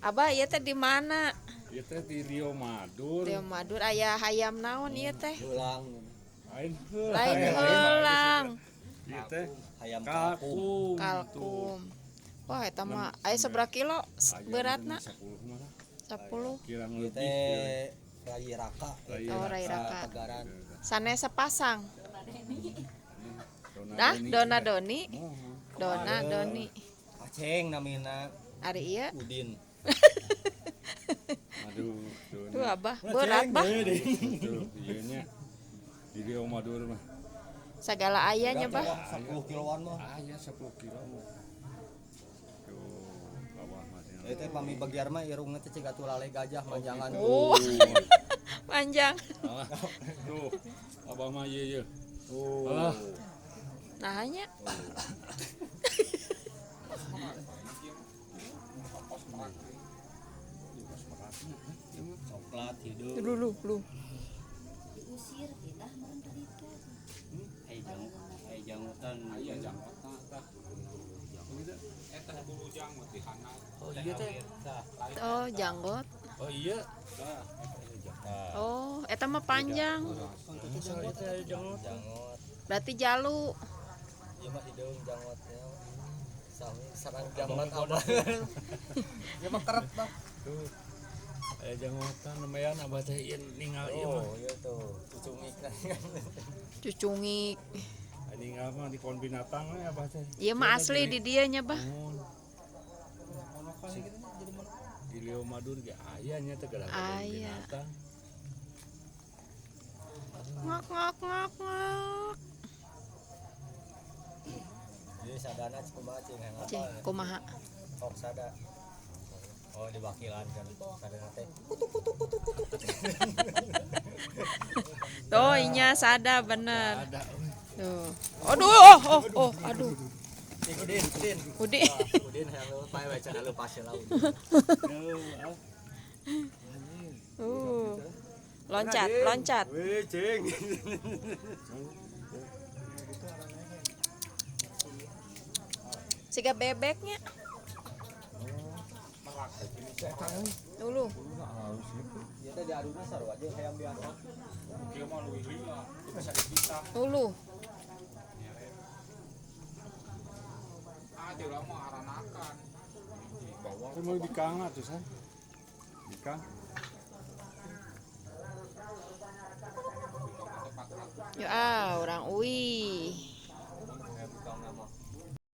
Abah ieu teh di mana? Ieu teh di Rio Madur. Rio Madur aya hayam naon ieu teh? Heulang. Lain Lain heulang. Ieu teh hayam kalkum. Kalkum. Wah, eta mah aya sabaraha kilo beratna? 10 mah. 10. Kirang Ieu lebih. teh Rai Raka. Oh, Rai Raka. Tegaran. Sanes sepasang. Nah, Dona Doni. Dona Doni. Aceng namina. Ari ieu. Udin. Aduh, Doni. Duh, Abah, berat, Bah. Tuh, ieu nya. Di Rio Madur mah. Sagala aya nya, Bah. 10 kiloan mah. Aya 10 kilo. Tuh, abah mah. Ieu teh pami bagiar mah irungna teh ciga tulale gajah manjangan. Oh. Panjang. Alah, tuh, abah mah ieu ieu. Tuh. Alah. Nah, nya. Coklat hideung. Dulu, lu. Diusir kita meureun tadi teh. Ai janggotan. Aya janggotan tah. Eta bulu janggut di handap. Oh iya teh. Oh, janggot. Oh iya. Oh, eta mah panjang. Masa ieu teh aya janggot. Janggot. Berarti jalu. Ieu mah hideung janggotnya. Sami sarang janggot abah. Ieu mah keret, Bang. Tuh. Aya janggotan lumayan abah teh ieu ninggal ieu mah. Oh, iya tuh, cucungik. Cucungik. Ninggal mah di kebun binatang we abah teh. Ieu mah asli di dieu nya, Bah. Di Leo Madur ge aya nya teh gara kebun Aya. binatang. Ngok ngok ngok ngok. Ieu sadana kumaha cing hayang Cing, apa? kumaha? Sok sada. Oh, diwakilan kan. Sadana teh. Kutuk kutuk kutuk kutuk. Tuh, inya sada bener. Ada euy. Tuh. Aduh, oh, oh, oh, aduh. Cing Udin, Udin. Udin. Ah, Udin hayang leuwih pae we cenah leupas heula Udin. Loncat, loncat. Wih, cing. Siga bebeknya. Dulu. Ieu teh diaduna sarua jeung hayam biasa. Kieu mah leuwih lila, bisa dipisah. Dulu. Ah, teh urang mah aranakan. Teh mau bikang atuh san. Bikang. Ya, ah, orang uwi.